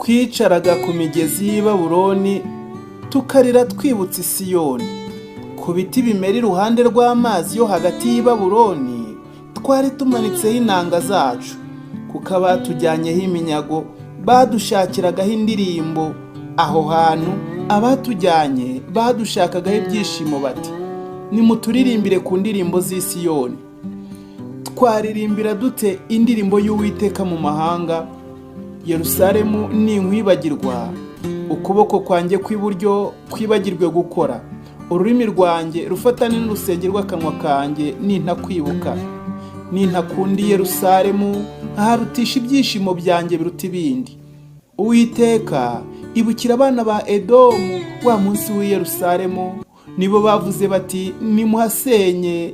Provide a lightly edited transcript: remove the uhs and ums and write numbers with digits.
Twicaraga ku migezi y'i Babuloni, tukarira twibutse Isiyoni. Ku biti bimera iruhande rw'amazi yo hagati y'i Babuloni twari tumanitseho inanga zacu, kuko abatujyanyeho iminyago badushakiragaho indirimbo. Aho hantu abatujyanye badushakagaho ibyishimo bati: "Nimuturirimbire ku ndirimbo z'i Siyoni." Twaririmbira dute indirimbo y'Uwiteka mu mahanga? Yerusalemu, ninkwibagirwa, ukuboko kwanjye kw'iburyo kwibagirwe gukora, ururimi rwanjye rufatane n'urusenge rw'akanwa kanjye, nintakwibuka, nintakundi Yerusalemu nkaharutisha ibyishimo byanjye biruta ibindi. Uwiteka, ibukira abana ba Edomu wa munsi w'i Yerusalemu. Nibo bavuze bati: "Nimuhasenye."